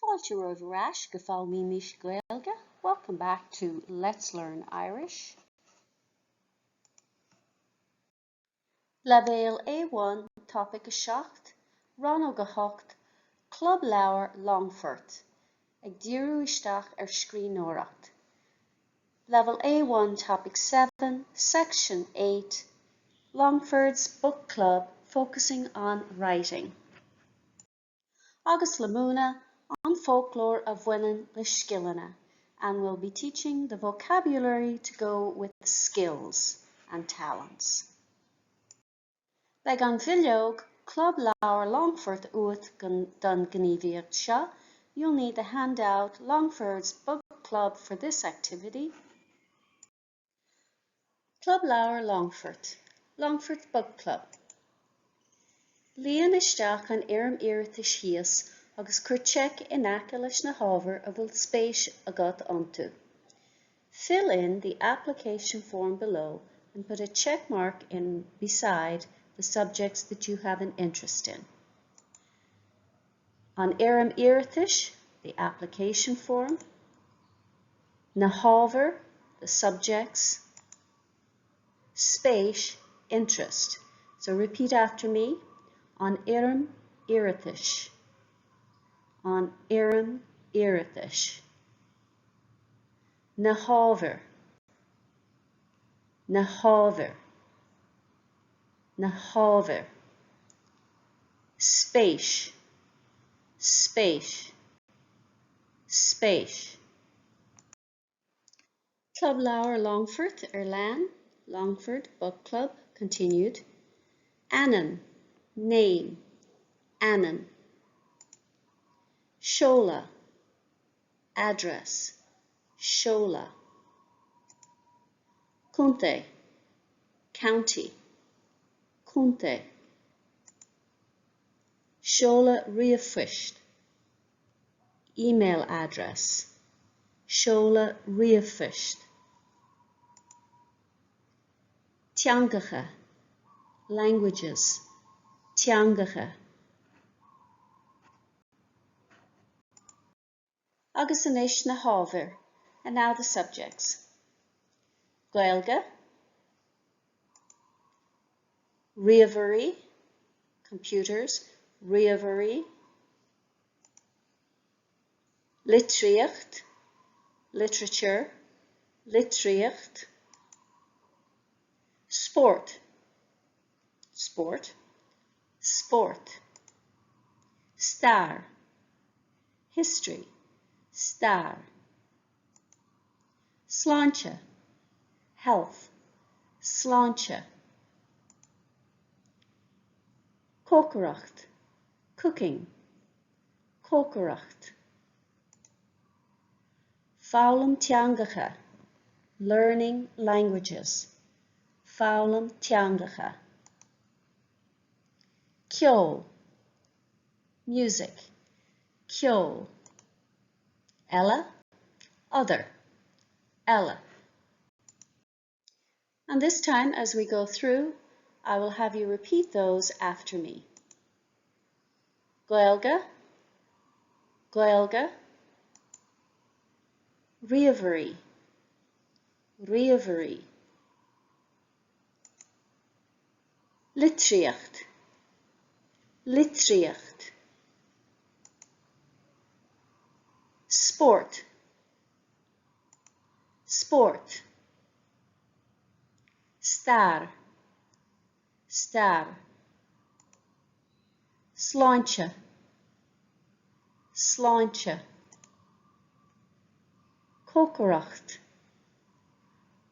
Fáilte romhaibh ar ais go Foghlaimímis Gaeilge, welcome back to Let's Learn Irish. Leibhéal A1, Topaic 7, Rannóg 8, Club Leabhar Longfoirt, ag díriú isteach ar scríbhneoireacht. Level A1, Topic 7, Section 8, Longford's Book Club, focusing on writing. Agus le múineadh an foclóir a bhaineann le scileanna and we'll be teaching the vocabulary to go with skills and talents. Beidh an bhileog Club Leabhar Longfoirt uait don ghníomhaíocht seo, you'll need the handout Longford's Book Club for this activity. Club Leabhar Longfoirt, Longford Book Club. Líon isteach an fhoirm iarratais thíos agus cuir seic in aice leis na hábhair a bhfuil spéis agat iontu. Fill in the application form below and put a check mark in beside the subjects that you have an interest in. An fhoirm iarratais, the application form, na hábhair, the subjects, spéis, interest. So repeat after me. An fhoirm iarratais. An fhoirm iarratais. Na hábhair. Na hábhair. Na hábhair. Spéis. Spéis. Spéis. Club Leabhar Longfoirt ar lean, Longford Book Club continued. Ainm, name, ainm. Seoladh, address, seoladh. Contae, county, contae. Seoladh ríomhphoist, email address, seoladh ríomhphoist. Teangacha, languages, teangacha. Agus anois na hábhair, and now the subjects. Gaeilge, Ríomhairí, computers, ríomhairí, Litríocht, literature, litríocht, Spórt, sport, spórt. Stair, history, stair. Sláinte, health, sláinte. Cócaireacht, cooking, cócaireacht. Foghlaim teangacha, learning languages, foghlaim teangacha. Ceol, music, ceol. Eile, other, eile. And this time, as we go through, I will have you repeat those after me. Gaeilge, Gaeilge, Ríomhairí, Ríomhairí, Litríocht, Litríocht, Spórt, Spórt, Stair, Stair, Sláinte, Sláinte, Cócaireacht,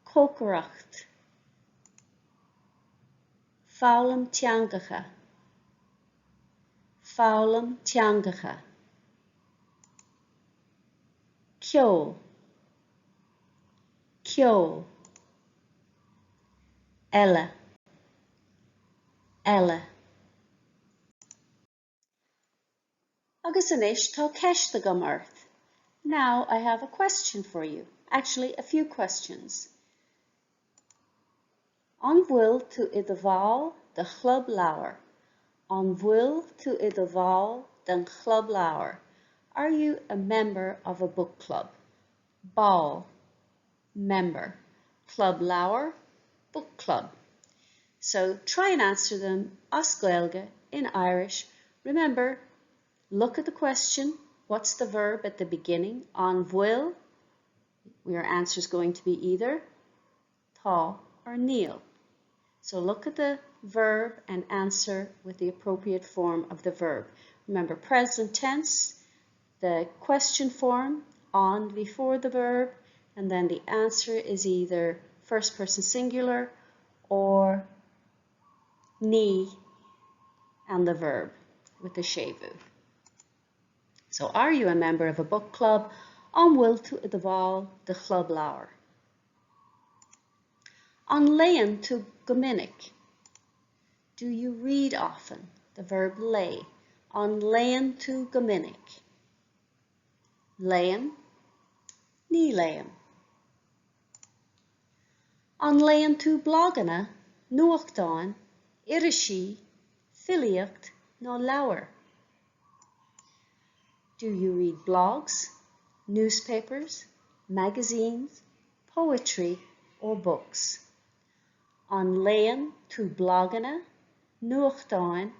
Cócaireacht, Foghlaim teangacha, Foghlaim teangacha. Ceol, ceol. Eile, eile. Agus anois tá ceist agam ort. Now I have a question for you. Actually, a few questions. An bhfuil tú i do bhall de chlub leabhar? An bhfuil tú i do bhall den chlub leabhar? Are you a member of a book club? Ball, member, club leabhar, book club. So try and answer them as Gaeilge in Irish. Remember, look at the question. What's the verb at the beginning? An bhfuil. Your answer is going to be either tá or níl. So look at the verb and answer with the appropriate form of the verb. Remember present tense, the question form an before the verb, and then the answer is either first person singular or ní and the verb with the séimhiú. So are you a member of a book club? An bhfuil tú i do bhall de chlub leabhar? An léann tú go minic? Do you read often? The verb léigh. An léann tú go minic? Léim, ní léim. An léann tú blaganna, nuachtáin, irisí, filíocht nó leabhair? Do you read blogs, newspapers, magazines, poetry or books? An léann tú blaganna, nuachtáin,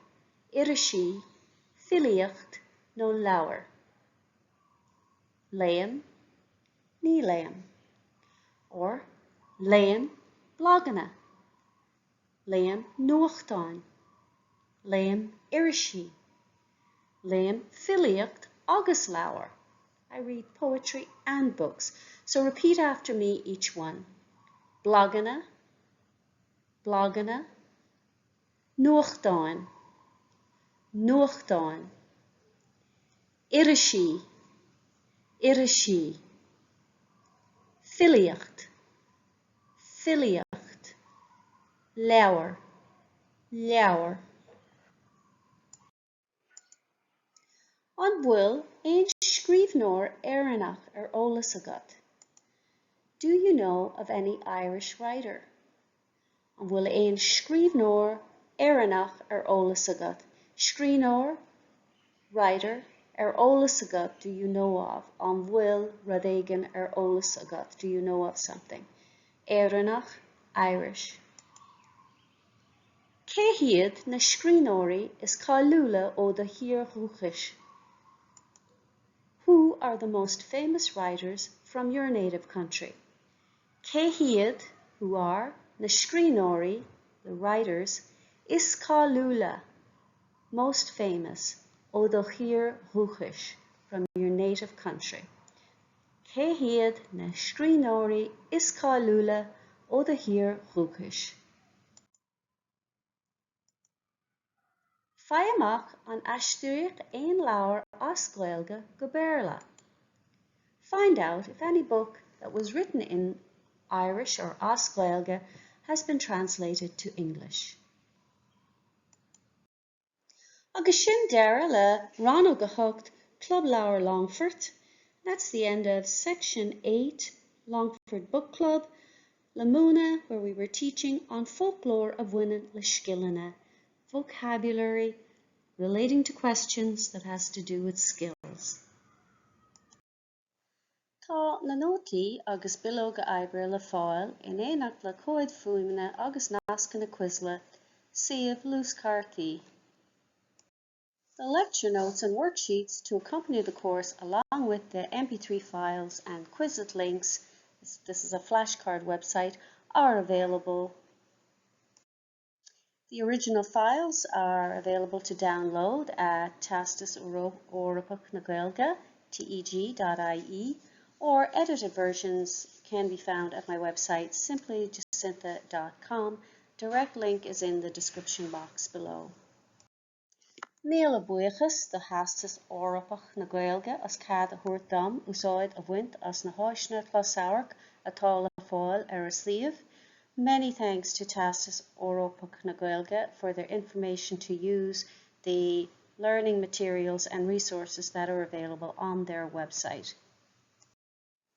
irisí, filíocht nó leabhair? Léim, ní léim. Or léim blaganna, léim nuachtáin, léim irisí, léim filíocht agus leabhair. I read poetry and books. So repeat after me each one. Blaganna, blaganna, nuachtáin, nuachtáin, irisí, irisí, filíocht, filíocht, leabhair, leabhair. An bhfuil aon scríbhneoir Éireannach ar eolas agat? Do you know of any Irish writer? An bhfuil aon scríbhneoir Éireannach ar eolas agat? Scríbhneoir, writer, ar eolas agat do you know of? An bhfuil rud éigin ar eolas agat? Do you know of something? Éireannach, Irish. Cé hiad na scríbhneoirí is cáiliúla ó do thír dhúchais? Who are the most famous writers from your native country? Cé hiad, who are, na scríbhneoirí, the writers, is cáiliúla, most famous, ó do thír dhúchais, from your native country? Cé hiad na scríbhneoirí is cáiliúla ó do thír dhúchais? Faigh amach an aistríodh aon leabhar as Gaeilge go Béarla. Find out if any book that was written in Irish or as Gaeilge has been translated to English. Agus sin deireadh le Rannóg 8, Club Leabhar Longfoirt. That's the end of section 8, Longford Book Club, le múineadh where we were teaching an foclóir a bhaineann le scileanna, vocabulary relating to questions that has to do with skills. Tá na nótaí agus bileoga oibre le fáil in éineacht le comhaid fuaime agus nascanna Quizlet, suíomh luaschártaí. The lecture notes and worksheets to accompany the course along with the MP3 files and Quizlet links, this is a flashcard website, are available. The original files are available to download at Teastas Eorpach na Gaeilge, teg.ie, or edited versions can be found at my website simplyjacintha.com. Direct link is in the description box below. Míle buíochas do Theastas Eorpach na Gaeilge as cead a thabhairt dom úsáid a bhaint as na háiseanna closamhairc atá le fáil ar a suíomh. Many thanks to Teastas Eorpach na Gaeilge for their information to use the learning materials and resources that are available on their website.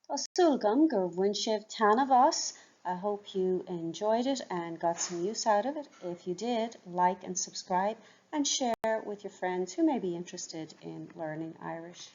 Tá súil agam gur bhain sibh taitneamh as. I hope you enjoyed it and got some use out of it. If you did, like and subscribe and share with your friends who may be interested in learning Irish.